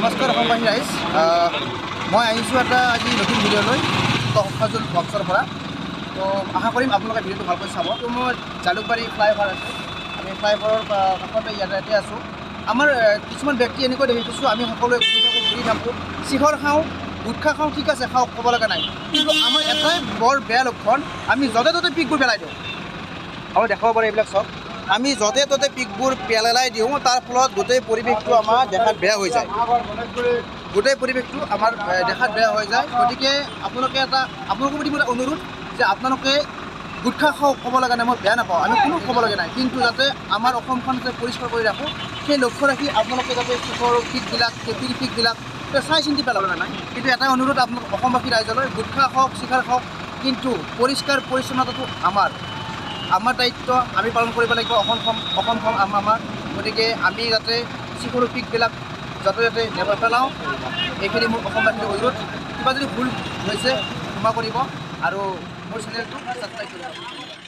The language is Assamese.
নমস্কাৰ অসমবাসী ৰাইজ, মই আহিছোঁ এটা আজি নতুন ভিডিঅ' লৈ তহফাজুল বক্সৰ পৰা। তো আশা কৰিম আপোনালোকে ভিডিঅ'টো ভালকৈ চাব। তো মই জালুকবাৰী ফ্লাইঅভাৰ আছে, আমি ফ্লাইঅভাৰৰ কাষতে ইয়াতে আছোঁ। আমাৰ কিছুমান ব্যক্তি এনেকৈ দেখিছোঁ, আমি সকলোৱে ঘূৰি থাকোঁ ঘূৰি থাকোঁ, চিখৰ খাওঁ, গুটখা খাওঁ, ঠিক আছে খাওঁ, ক'ব লগা নাই। কিন্তু আমাৰ এটাই বৰ বেয়া লক্ষণ, আমি য'তে ত'তে পিকবোৰ পেলাই দিওঁ। আৰু দেখাব পাৰে এইবিলাক চাওক, আমি য'তে ত'তে পিকবোৰ পেলাই দিওঁ, তাৰ ফলত গোটেই পৰিৱেশটো আমাৰ দেখাত বেয়া হৈ যায়। গোটেই পৰিৱেশটো আমাৰ দেখাত বেয়া হৈ যায়। গতিকে আপোনালোকে এটা আপোনালোকৰ প্ৰতি মোৰ এটা অনুৰোধ যে আপোনালোকে গুটখা খাওক, ক'ব লগা নাই, মই বেয়া নাপাওঁ, আমি কোনো ক'ব লগা নাই, কিন্তু যাতে আমাৰ অসমখন যাতে পৰিষ্কাৰ কৰি ৰাখোঁ সেই লক্ষ্য ৰাখি আপোনালোকে যাতে চিখৰ পিকবিলাক, কেপিৰ পিকবিলাক চাই চিন্তি পেলাব লগা নাই। কিন্তু এটাই অনুৰোধ আপোনালোক অসমবাসী ৰাইজলৈ, গুটখা খাওক, চিখাৰ খাওক, কিন্তু পৰিষ্কাৰ পৰিচ্ছন্নতাটো আমাৰ আমাৰ দায়িত্ব, আমি পালন কৰিব লাগিব। অসমখন অসমখন আমাৰ, গতিকে আমি যাতে চিখৰৰ পিকবিলাক য'তে ত'তে নেপেলাওঁ, এইখিনি মোৰ অসমবাসীৰ অনুৰোধ। কিবা যদি ভুল হৈছে ক্ষমা কৰিব আৰু মোৰ চেনেলটো ছাবস্ক্ৰাইব কৰিব।